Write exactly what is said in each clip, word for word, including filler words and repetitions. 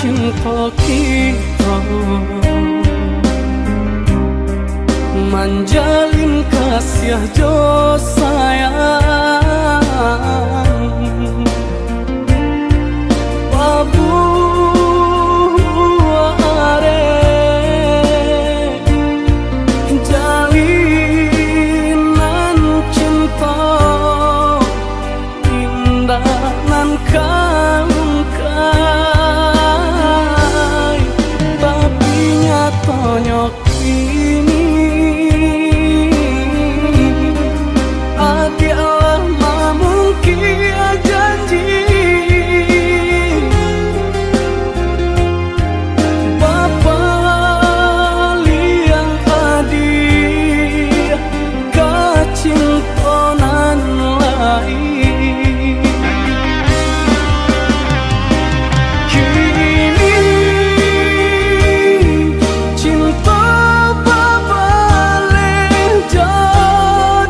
cinto kito, manjalin kasiah jo sayang. Pabuah arek jalinan cinto, indak nan ka ungkai, tapi nyatonyo kini, adiak lah mamungkia janji. Bapaliang adiak ka cinto nan lain. Kini cinto babaleh jo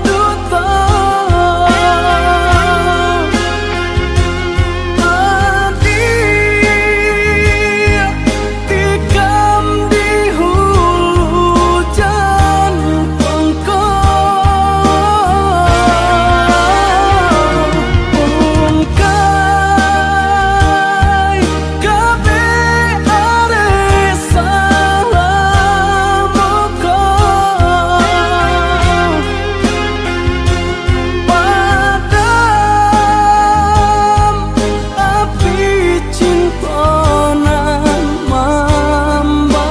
duto. Adiak tikam di hulu jan pangko, ungkai kabeh arek salamoko. Padam api cinto nan mambaro.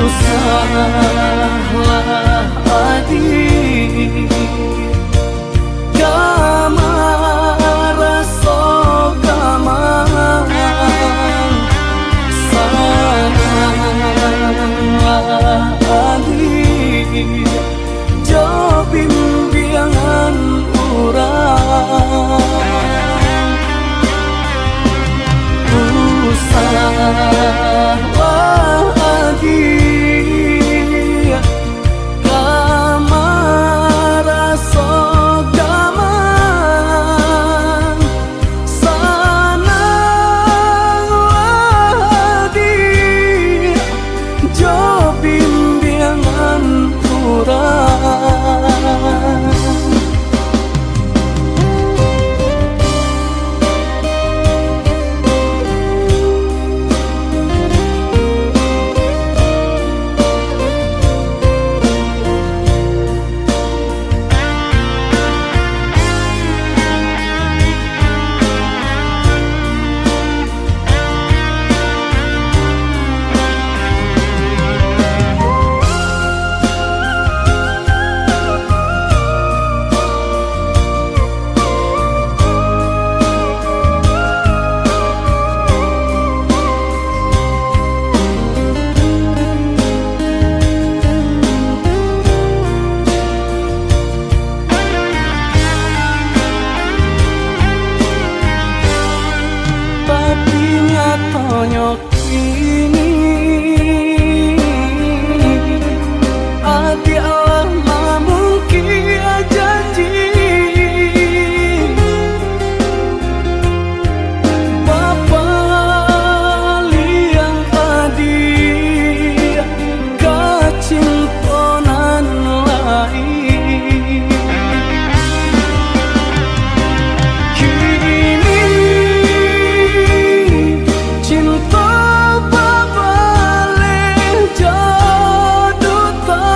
Usahlah adiak ka maraso gamang, sananglah adiak jo bimbiangan urang. Usahlah adiak ka maraso gamang, sananglah adiak jo bimbiangan urang. Tapi nyatonyo kini, adiak lah mamungkia janji. Bapaliang adiak ka cinto nan lain. Kini cinto babaleh jo duto.